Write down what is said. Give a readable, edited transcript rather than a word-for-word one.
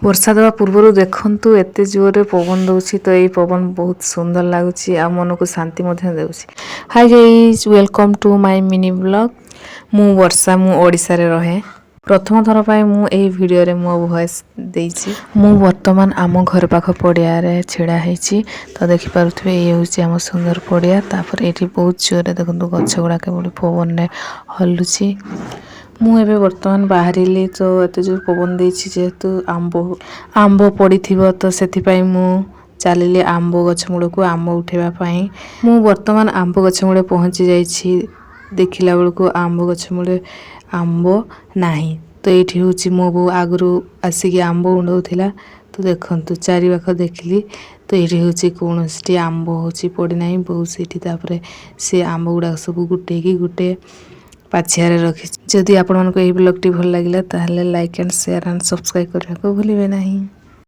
ବର୍ଷା ଦେବା ପୂର୍ବରୁ ଦେଖନ୍ତୁ, ଏତେ ଜୋରରେ ପବନ ଦେଉଛି। ତ ଏଇ ପବନ ବହୁତ ସୁନ୍ଦର ଲାଗୁଛି ଆଉ ମନକୁ ଶାନ୍ତି ମଧ୍ୟ ଦେଉଛି। Hi guys, welcome to my mini vlog. ମୁଁ ବର୍ଷା, ମୁଁ ଓଡ଼ିଶାରେ ରହେ। ପ୍ରଥମ ଥର ପାଇଁ ମୁଁ ଏହି ଭିଡ଼ିଓରେ ମୋ ଭଏସ୍ ଦେଇଛି। ମୁଁ ବର୍ତ୍ତମାନ ଆମ ଘର ପାଖ ପଡ଼ିଆରେ ଛିଡ଼ା ହେଇଛି। ତ ଦେଖିପାରୁଥିବେ, ଇଏ ହେଉଛି ଆମ ସୁନ୍ଦର ପଡ଼ିଆ। ତାପରେ ଏଇଠି ବହୁତ ଜୋରରେ ଦେଖନ୍ତୁ, ଗଛ ଗୁଡ଼ାକ କେଭଳି ପବନରେ ହଲୁଛି। ମୁଁ ଏବେ ବର୍ତ୍ତମାନ ବାହାରିଲି। ତ ଏତେ ଜୋର ପବନ ଦେଇଛି ଯେହେତୁ, ଆମ୍ବ ପଡ଼ିଥିବ, ତ ସେଥିପାଇଁ ମୁଁ ଚାଲିଲି ଆମ୍ବ ଗଛ ମୂଳକୁ ଆମ୍ବ ଉଠେଇବା ପାଇଁ। ମୁଁ ବର୍ତ୍ତମାନ ଆମ୍ବ ଗଛ ମୂଳେ ପହଞ୍ଚି ଯାଇଛି। ଦେଖିଲା ବେଳକୁ ଆମ୍ବ ଗଛ ମୂଳେ ଆମ୍ବ ନାହିଁ। ତ ଏଇଠି ହେଉଛି ମୋ ବୋଉ ଆଗରୁ ଆସିକି ଆମ୍ବ ଉଣ୍ଡଉଥିଲା। ତ ଦେଖନ୍ତୁ, ଚାରିପାଖ ଦେଖିଲି, ତ ଏଇଠି ହେଉଛି କୌଣସିଟି ଆମ୍ବ ହେଉଛି ପଡ଼ିନାହିଁ। ବୋଉ ସେଇଠି ତାପରେ ସେ ଆମ୍ବ ଗୁଡ଼ାକ ସବୁ ଗୋଟେଇକି ଗୋଟେ ପାଛିଆରେ ରଖିଛି। ଯଦି ଆପଣମାନଙ୍କୁ ଏହି ବ୍ଲଗ୍ଟି ଭଲ ଲାଗିଲା, ତାହେଲେ like and share and subscribe କରିବାକୁ ଭୁଲିବେ ନାହିଁ।